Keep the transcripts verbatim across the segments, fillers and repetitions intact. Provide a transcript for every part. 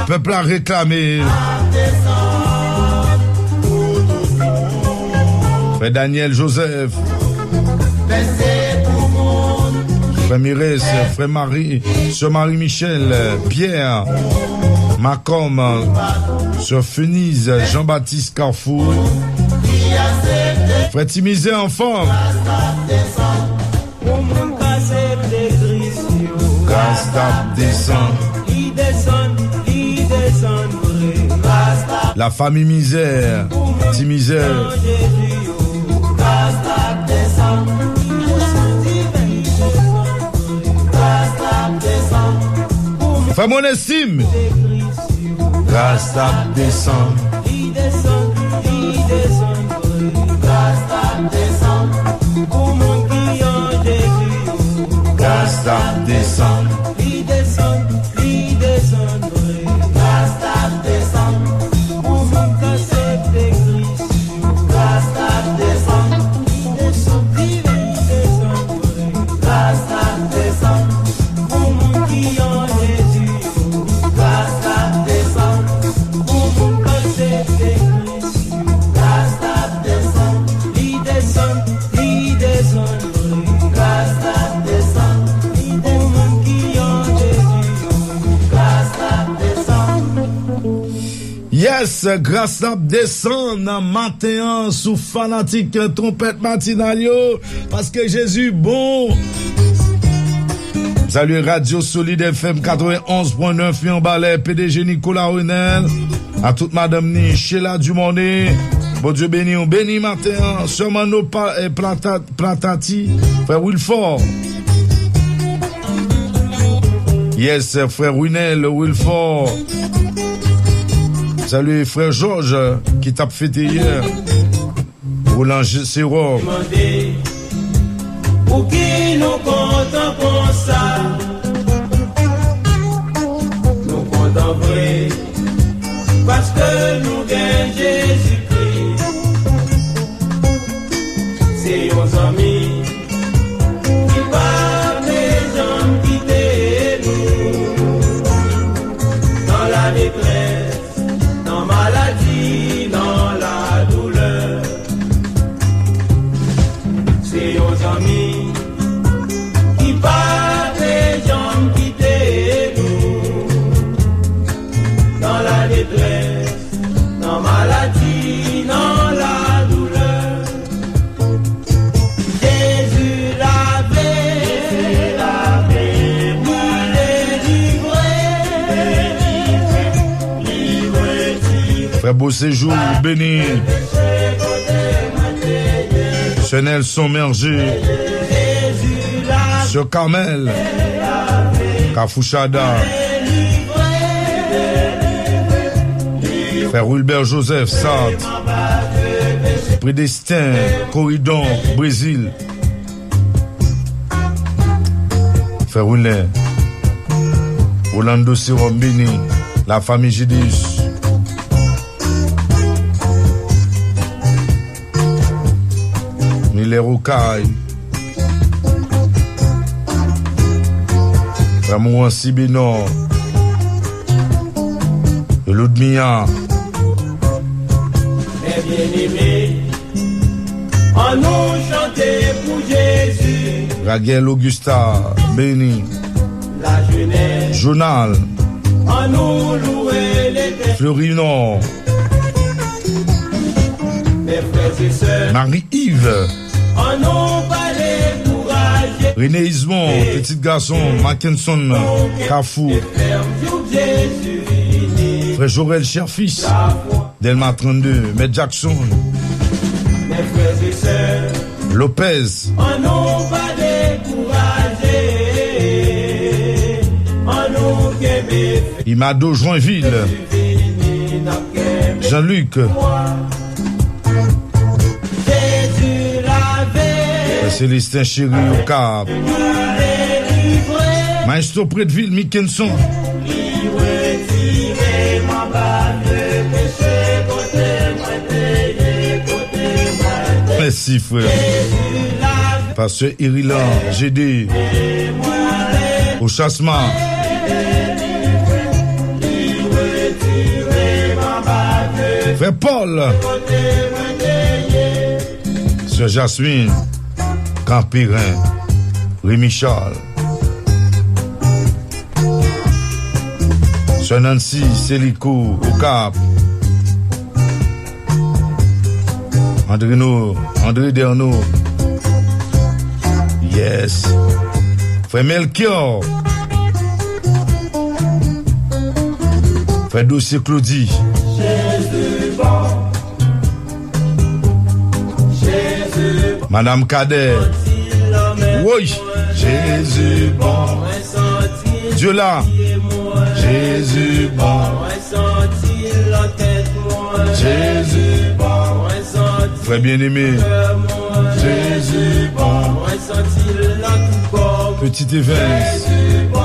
Pèp la reklame. Frè Daniel Joseph. Frè Mires, frè Mari, sè Mari Michel, Pierre, Macom, sè Feniz, Jean-Baptiste Carrefour. Frè Timizè anfòm. Pou moun k aksepte Kris yo. Gras t ap desann. Li desann, li desann vre. Gras t ap La fami Mizè, Ti Mizè. Pou moun ki an Jezi yo. Gras t ap desann. Li desann, li desann vre. Gras t ap desann. Pou moun Frè Monestim. Gras t ap desann. Li desann, li desann vre. Gras t ap desann. Pou moun ki an Jezi yo. Gras t ap desann. Li desann, li desann vre. Gras t ap desann. Pou moun k aksepte Kris yo. Gras t ap desann. Li desann, li desann vre. Gras t ap desann. Pou moun ki an Jezi yo, gras t ap desann. Pou moun k aksepte Kris yo, gras t ap desann. Li desann, li desann vre. Gras t ap desann. Pou moun ki an Jezi yo, gras t ap desann. Yes, gras ap desann nan maten an sou fanatik twonpèt matinal yo, paske Jezi bon. Salye Radio Solid F M katrevenonz pwen nèf Mibalè, P D G Nicolas Renel, a tout madanm ni, Sheila Dumornay. Bondye beni w, beni maten an. Sè Manno pa, eh, Plata, Platati, frè Wilfort. Yes, frè Runel Wilfort. Salye frè Jòj ki t ap fete yè. Roland J-, Serum. Mande, pouki nou kontan konsa? Nou kontan vre, paske nou gen Jezikri. Se yon zanmi ki pa vle janm kite nou. Nan ladetrès, nan maladi, nan ladoulè. Se yon zanmi ki pa vle janm kite nou. Nan ladetrès, nan maladi, nan ladoulè. Jezi lave, li delivre, li retire. Frè Beauséjour, beni. Sè Nelson Merger. Sè Carmel. Kafou Chada. Frè Wilbert Joseph Sartre. Prédestin Coridon, Brezil. Frè Wilner. Orlando Serum beni. Lafanmi Jideus. Miller Okay. Frè Morancy Benò. Ludmilla. Mè byeneme, annou chante pou Jezi. Raguel Augusta, beni. Lajenès. Jounal. Annou louwe Letènèl. Fleury Nord. Mes frères et sœurs. Marie Yves. Annou pa dekouraje. René Ismond, pitit gason Mackenson, Kafou. Frè Jorel Cherfils, Dèlma trannde, Mèt Jackson. Mes frères et sœurs. Lopez. Annou pa dekouraje. Annou kenbe. Imado Joinville. Jean-Luc. Célestin Chéri Okap. Maestro Pretville Mickenson. Mèsi, frè. Pastè Irilan, G D. Ochasma. Paul, Sè Jasmine, Kanperen, Remy Charles, Sè Nancy, Selikou, Okap, Andrino, André Derno. Yes. Frè Melchior. Frè Dosye Claudy. Madanm Kadè. Woy. Jezi bon. Dye la. Jezi bon. Jezi bon. Frè Byeneme. Jezi bon. Petit Evans. Santi l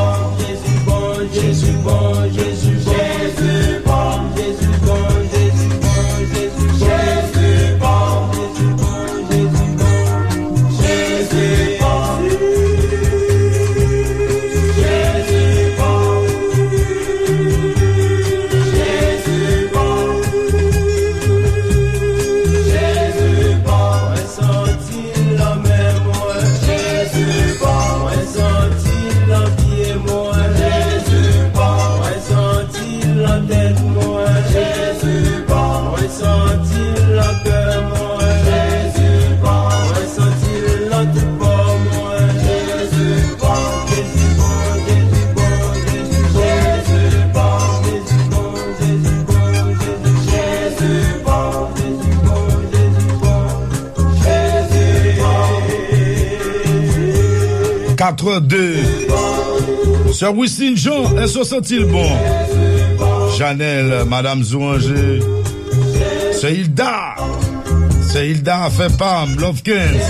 nan tèt mwen, Jezi bon. Mwen santi l nan kè mwen, Jezi bon. Mwen santi l nan tout kò mwen, Jezi bon. Jezi bon, Jezi bon, Jezi bon. Jezi bon, Jezi bon, Jezi bon. Jezi bon, Jezi bon, Jezi bon. Katrè de. Sè Wislin Jean, èske w santi l bon? Janèl, Madanm Zouranje. Sè Hilda. Sè Hilda, fè pa m, Love Kenz.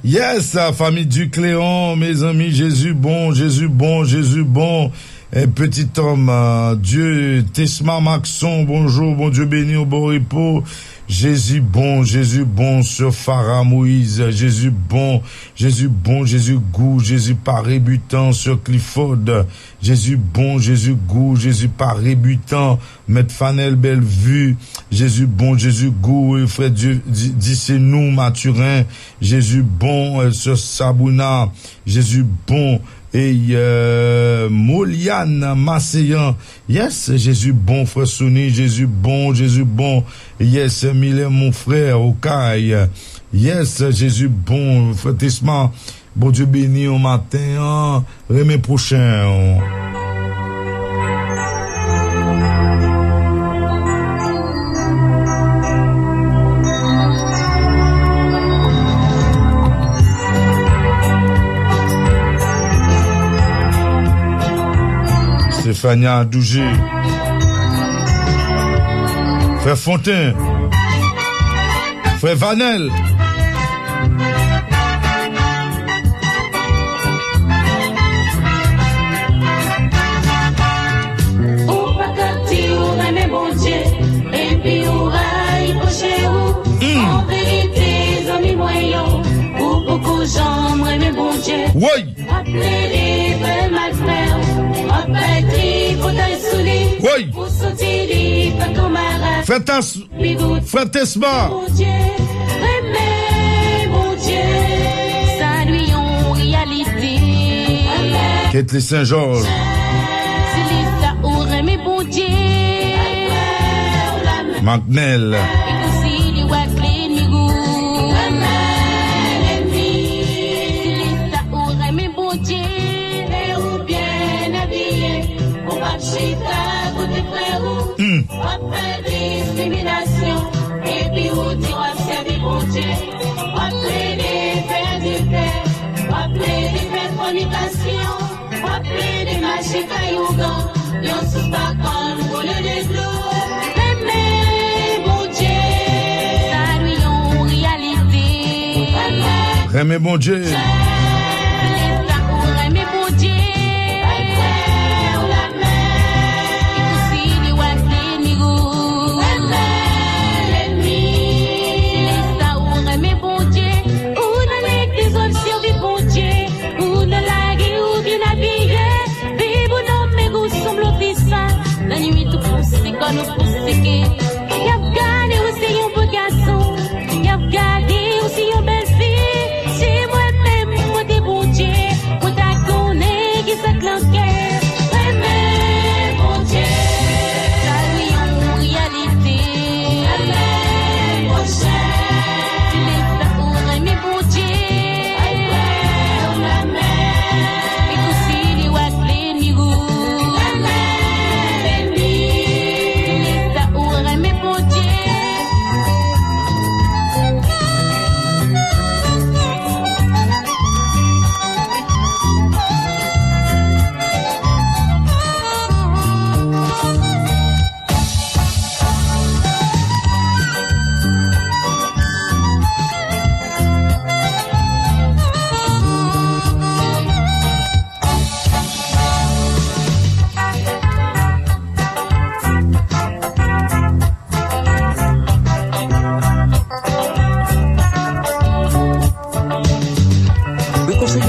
Yes, fanmi Ducléon, mezanmi, Jezi bon, Jezi bon, Jezi bon. E Petit Homme, euh, Dieu, Tesma Maxon, bonjou, Bondye beni w, bon repo. Jezi bon, Jezi bon, Sè Farah Moïse, Jezi bon, Jezi bon, Jezi gou, Jezi pa rebitan, Sè Clifford, Jezi bon, Jezi gou, Jezi pa rebitan, Mèt Fanel Bellevue, Jezi bon, Jezi gou, e frè Di-, Di-, Disenou Mathurin, Jezi bon, euh, Sè Sabrina, Jezi bon, e, euh, Moliane Maseyan, yes, Jezi bon, frè Sony, Jezi bon, Jezi bon, yes, Milen mon frè, Okay, yes, Jezi bon, frè Tesma, Bondye beni w maten an, renmen pwochen w. Stefania Dougé. Frè Fonten. Frè Vanel. Ou pa ka di ou renmen Bondye, epi ou rayi pwochen ou. Hmm. An verite, zanmi mwen yo, ou poko janm renmen Bondye. Woy! W ap plede fè l mal fè w, w ap bay tripotay sou li. Woy! Ou santi li pa kanmarad. Fè tas Frè Tesma. Bondye, renmen Bondye. Sa dwe yon reyalite. Ketly Saint Georges. Si li sa ou renmen Bondye. Magnel. E konsi li w ak lènmi ou. Si li sa ou renmen Bondye. Lè ou byen abiye, ou p ap chita kote frè ou. Hmm. W ap fè diskriminasyon, epi ou di w ap sèvi Bondye. W ap plede fè adiltè, w ap plede fè fònikasyon, w ap plede mache kay ougan, yon sou pa kòn boule de dlo. Renmen Bondye, sa dwe yon reyalite. Renmen Bondye. Lè sa ou renmen Bondye. Ou konsidere w ak lènmi ou. Lè sa ou renmen Bondye. Ou nan legliz w ap sèvi Bondye. Ou nan lari ou byen abiye. Bib ou nan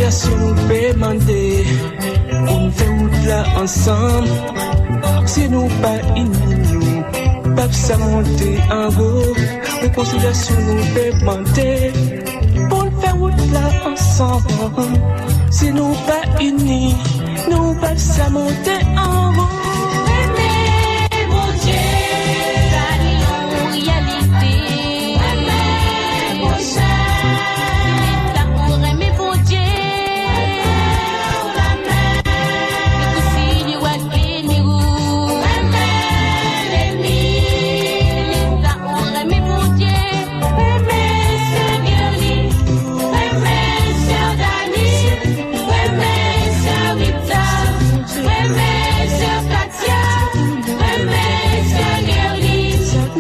Rekonsilyasyon nou pe mande pou n fè wout la ansanm. Si nou pa ini, nou p ap sa monte anwo. Rekonsilyasyon nou pe mande pou n fè wout la ansanm. Si nou pa ini, nou p ap sa monte anwo. Renmen Bondye, sa li yon reyalite. Renmen pwochen. Lè sa ou renmen Bondye, renmen ou la men. Li kontinye w ap beni w. Renmen lènmi. Lè sa ou renmen Bondye, renmen Senyè li. Renmen Sè Dani. Renmen Sè Rita. Renmen Sè Katya. Renmen Sè Gerly.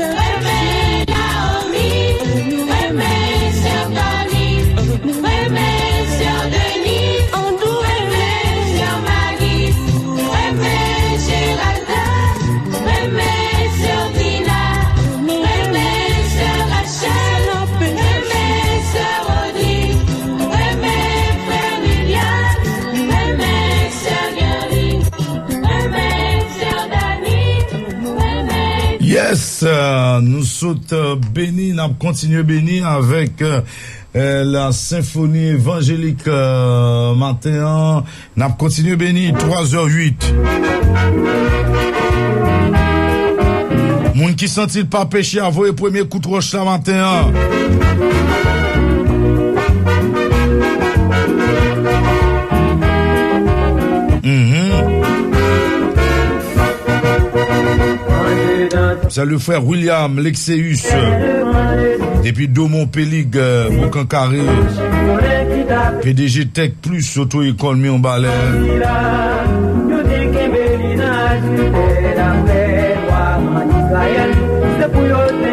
Renmen Naomi. Renmen Sè Tony. Renmen Sè Denis. Renmen Sè Maggie. Renmen Geralda. Renmen Sè Dina. Renmen Sè Rachel. Renmen Sè Rony. Renmen Frè William. Renmen Sè Gerly. Renmen Sè Dani. Renmen. Yes, euh, nou sot, euh, beni, n ap kontinye beni avèk, euh, euh, la senfoni evanjelik, euh, maten an. N ap kontinye beni, twa zè uit. Moun ki santi l pa peche a, voye premye kout wòch la maten an. Mhm. Salut frè William Lexeus, depi Domon Pelig, Boukan Kare, P D G Tech Plus, oto ekòl Mion Balè.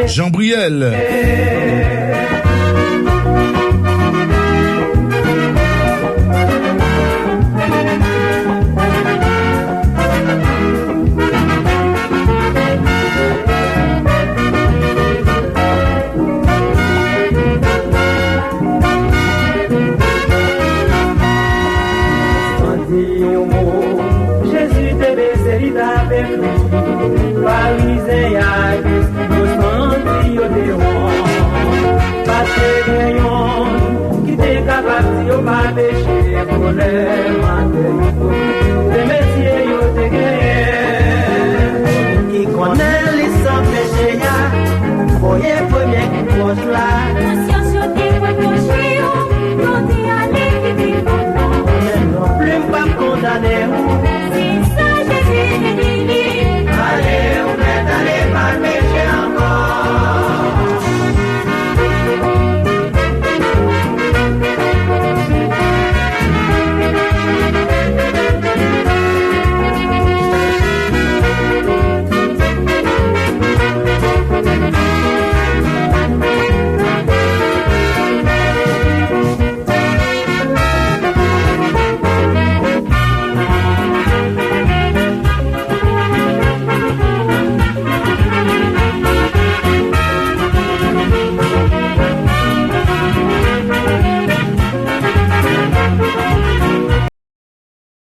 Jean Briel.